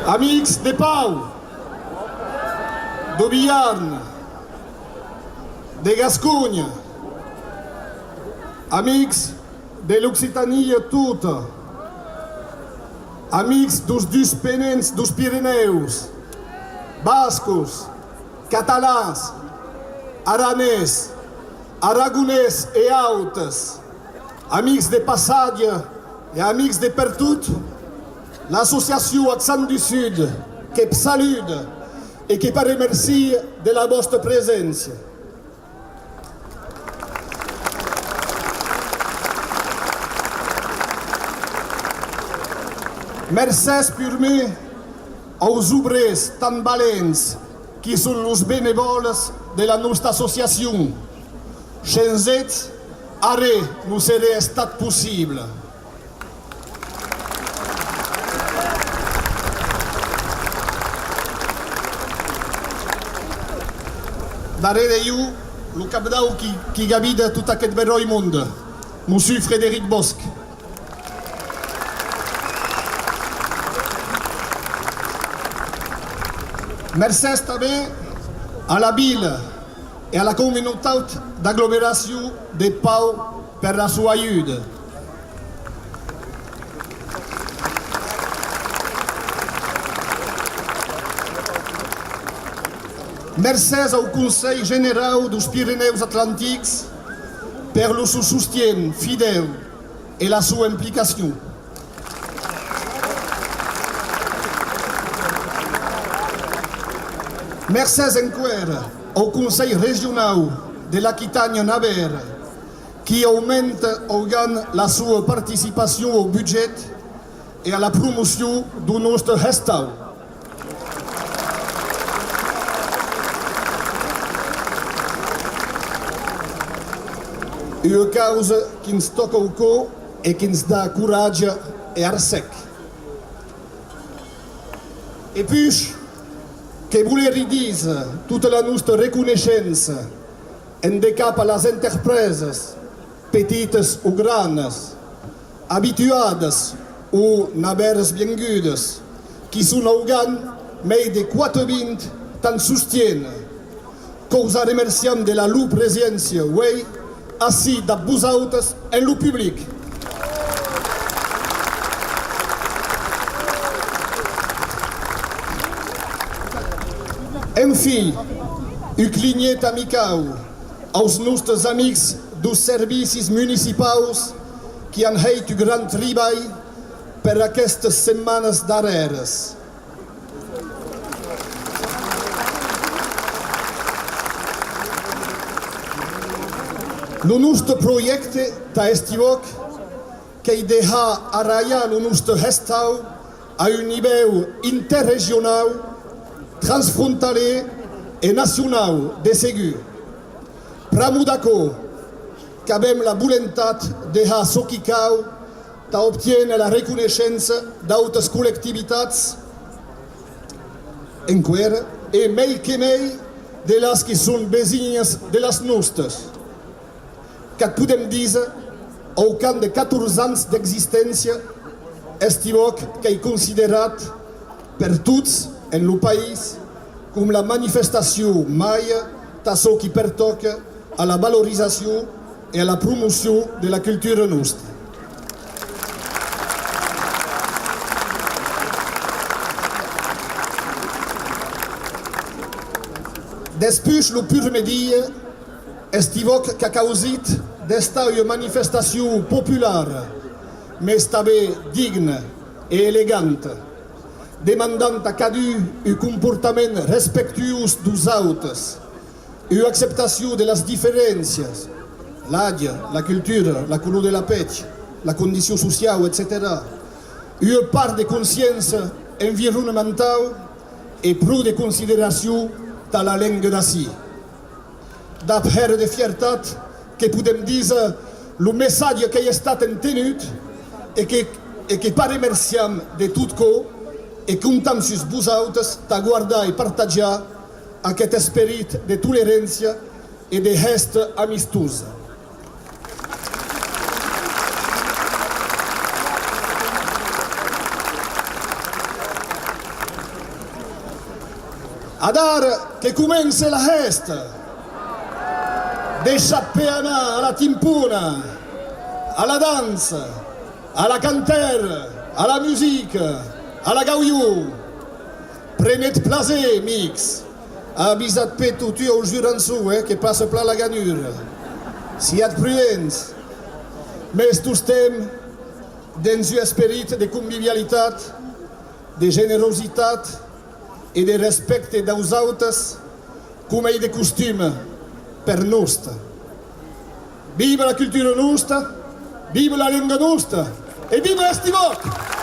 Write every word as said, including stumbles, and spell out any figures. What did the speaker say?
Amics de Pau, deu Biarn, de Gasconha, amics de l'Occitània tota, amics deus dus penents deus Pirenèus, bascos, catalans, aranés, aragonés e autes, amics de passatge e amics de pertot, l'associacion Accents du Sud que'vs saluda e que'vs remercia de la vòsta preséncia. Mercés purmèr aus obrèrs tan valents qui son los benevòles de la nosta associacion. Shens eths, arren non seré estat possible. Darrèr de jo, lo capdau qui, qui gavida tot aqueth beròi monde, Mossur Frederic Bòsc. Mercés tanben a la vila e a la comunautat d'aglomeracion de Pau per la sua ajuda. Mercés au Conselh Generau deus Pirenèus Atlantics per lo son sostien fidèu e la sua implicacion. Mercés enqüèra au Conselh Regionau de l'Aquitània Navèra, qui aumenta augan la sua participacion au budget e a la promocion deu noste hestau. Ua causa qui'ns tòca au còr e qui'ns da coratge e arsec. E puish, que volerí díser tota la nosta reconeishença en de cap a las enterpresas, petitas o granas, abituadas o navèras viengudas, qui son augan mei de quate-vint tà'ns sostiéner. Que'us arremerciam de la lor preséncia uei ací dab vosautes en lo public. Enfin, un clinhet amicau aus nostes amics deus servicis municipaus qui an hèit un gran tribalh per aquestes setmanas darrèras. Lo noste projècte tà Hestiv'Òc qu'ei de har arraiar lo noste hestau a un nivèu interregionau, transfrontalèr e nacionau, de segur. Pr'amor d'aquò, qu'avem la volentat de har çò qui cau tà obtiéner la reconeishença d'autes collectivitats enqüèra, e mei que mei de las qui son vesinhas de las nostes. Qu'ac podem díser, au cap de catorze ans d'existéncia, Hestiv'Òc qu'ei considerat per tots en lo país com la manifestacion maja tà çò qui pertòca a la valorizacion e a la promocion de la cultura nosta. Despuish lo purmèr dia, Hestiv'Òc qu'a causit d'estar ua manifestacion populara, mes tanben digna e eleganta, demandant a cadun un comportament respectuós deus autes, ua acceptacion de las diferéncias, l'atge, la cultura, la color de la pèth, la condicion sociau, etcetèra, ua part de consciéncia environamentau e pro de consideracion tà la lenga d'ací. Dab hèra de fiertat que podem díser lo messatge qu'ei estat entenut e que, e que v'arremerciam de tot còr e comptam sus vosautes tà guardar e partatjar aqueth esperit de toleréncia e de hèsta amistosa. Adara que comence la hèsta! Deishatz-pe anar a la timpona, a la dança, a la cantèra, a la musica, a la gaujó! Prenetz plaser, mics! Avisatz-pe totun au jurançon, eh, que passa plan la ganura. Siatz prudents! Mès tostemps dens un esperit de convivialitat, de generositat e de respècte daus autes, coma ei de costuma per nosta. Viva la cultura nosta, viva la lenga nosta e viva Hestiv'Òc!